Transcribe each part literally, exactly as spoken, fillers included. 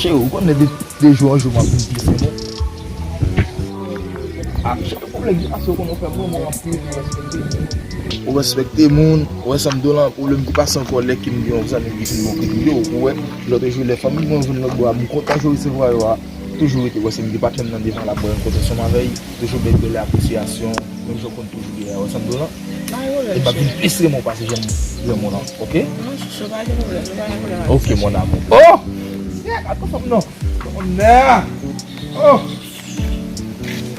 Cheri, ou konnen de, de jou an jou m ap vin plis renmen w. Ah, cheri, kòlèg, se paske ou konnen ou fè m renmen w anpil, ou respekte moun. Ou respekte moun, ou wè sa m di w lan, ou lè m te pase ankò lè ke m gen yon zanmi ki fin bò kote m yo, ou wè, lòt jou lè fanmi mwen vin lòt bò a, m kontan jou resevwa yo a, toujou rete, ou wè se m te pa t menm nan devan la, bò m kontan ansanm avè l, toujou bay bèl apresyasyon, menm jan w konn toujou gen, ou wè sa m di w lan. E m ap vin plis renmen w pase jan m renmen w lan, oke? Non, chouchou, pa gen pwoblèm, nou pa gen pwoblèm avè sa. Oke, mon amour. Oh! Yeah, gad fanm nan. Mon nè. Oh!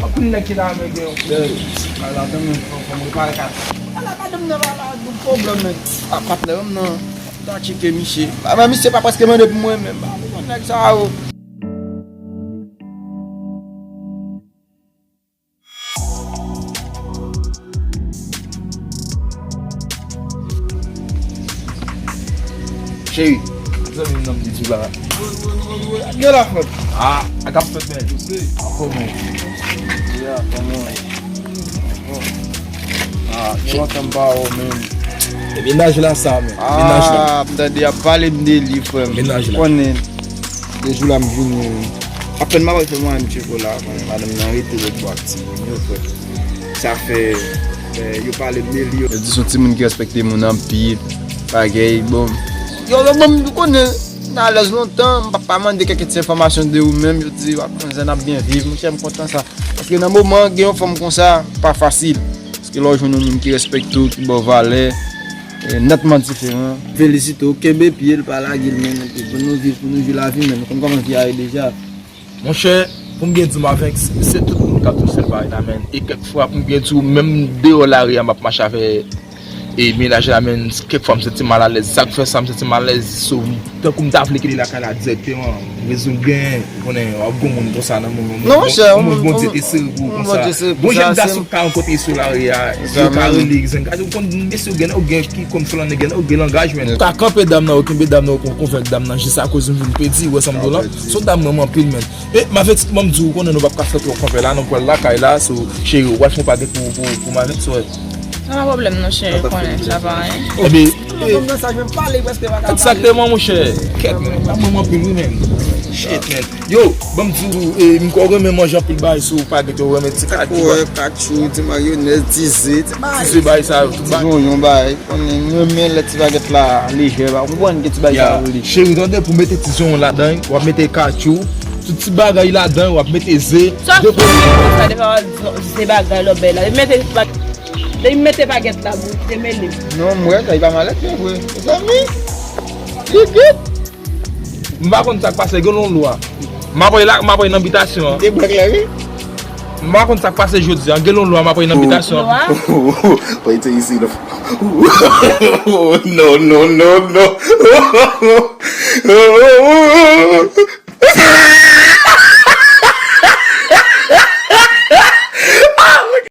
Anpil nèg ki la men gen yon. Ala, tanmen, fò, fò m repare kat. Ala, madanm nan pa la, nou pwoblèm, men. A, patnè m nan. Ta tcheke misye. A, men misye pa prèske mande pou mwen menm. A, pou mwen nèg sa yo. Cheri, zanmi m nan m di tou la. Gen la frè. Ah, a k ap fèt, men. Anfòm, men. Yeah, kòman? Ah, gen lontan m pa wè w, men. E mennaj la sa, men. Mennaj la. Ah, m tande y ap pale m de li, frè m. Mennaj la. Konnen. De jou la m vini. Apèn m ap fè mwen menm tcheko la, konnen madanm nan rete lòt bò ak timoun yo, frè. Sa fè, eh, yo pale m de li. Yo di se yon timoun ki respekte moun anpil, bagay, bon. Yo, yo, bon, m konnen, m alèz lontan, m pa, pa mande kèk ti enfòmasyon de ou menm, yo di, w ap konn zen ap byen viv, monchè, m kontan sa. Paske nan moman, gen yon fanm konsa, pa fasil. Paske lè w jwenn yon moun ki respekte w, ki ba w valè, e nètman diferan. Felisite w, kenbe pye l, pa lage l, men, epi pou nou viv, pou nou jwi lavi, men, nou konn kòman vi a ye deja. Monchè, pou m byen di w, Mavenk, se, se tout moun k ap di w sèl bagay la, men. E kèk fwa, pou m byen di w, menm deyò lari a, m ap mache avè, e, mennaj la, men, kèk fwa, m santi m malalèz. Sa k fè sa, m santi m alèz, so, tankou m ta vle kite lakay la dirèkteman. Rezon gen, ou konnen, w ap gon moun konsa nan moman. Non, monchè, yon moun Bondye te sere pou ou konsa. Bon, jèn gason ki ka rankontre sou lari a, yo ka rele, egzanp, gade, ou konn mesye ou gen, ou gen ki konn flannen, gen, ou gen langaj, men. Ou ka kanpe dam nan, ou kenbe dam nan, ou konn konvenk dam nan, jis akoz m vin pedi, ou wè sa m di w lan. Se yon dam m renmen anpil, men. E, m avèti, ban m di w, ou konnen nou p ap ka fè twò kanpe la, nou pral lakay la, so, cheri, ou pral fè yon pagèt pou, pou, pou m avèti, wè. Sa pa pwoblèm non, cheri, ou konnen sa pa anyen. Ebyen, e, egzakteman, monchè. Kèt, men, m renmen w anpil, wi, men. Shit, men. Yo, ban m di w, e, m kwè w renmen manje anpil bagay sou pagèt yo, renmen ti kaki. Wè, kachou, ti mayonèz, ti ze, ti bagay. Ti ze, bagay sa yo, tout bagay. Ti zonyon, bagay. Konnen m renmen lè ti pagèt la lejè, pa konprann ki ti bagay sa yo li. Cheri, tande, pou mete ti zonyon ladan, w ap mete kachou, tout ti bagay ladan, w ap mete ze. Sa fè konsa, depi w di se bagay lòbèy la. Mete Depi m mete pagèt la, bouch demele m. Non, m wè, sa li pa malèt, men vre. Mezanmi, li git. M pa konn sa k pase, gen yon lwa. M ap voye la, m ap voye nan bitasyon an. Li te bwè klè, wi. M pa konn sa k pase jodi a, gen yon lwa, m ap voye nan bitasyon an. Lwa? Pran ite isi, non. Non, non, non, non.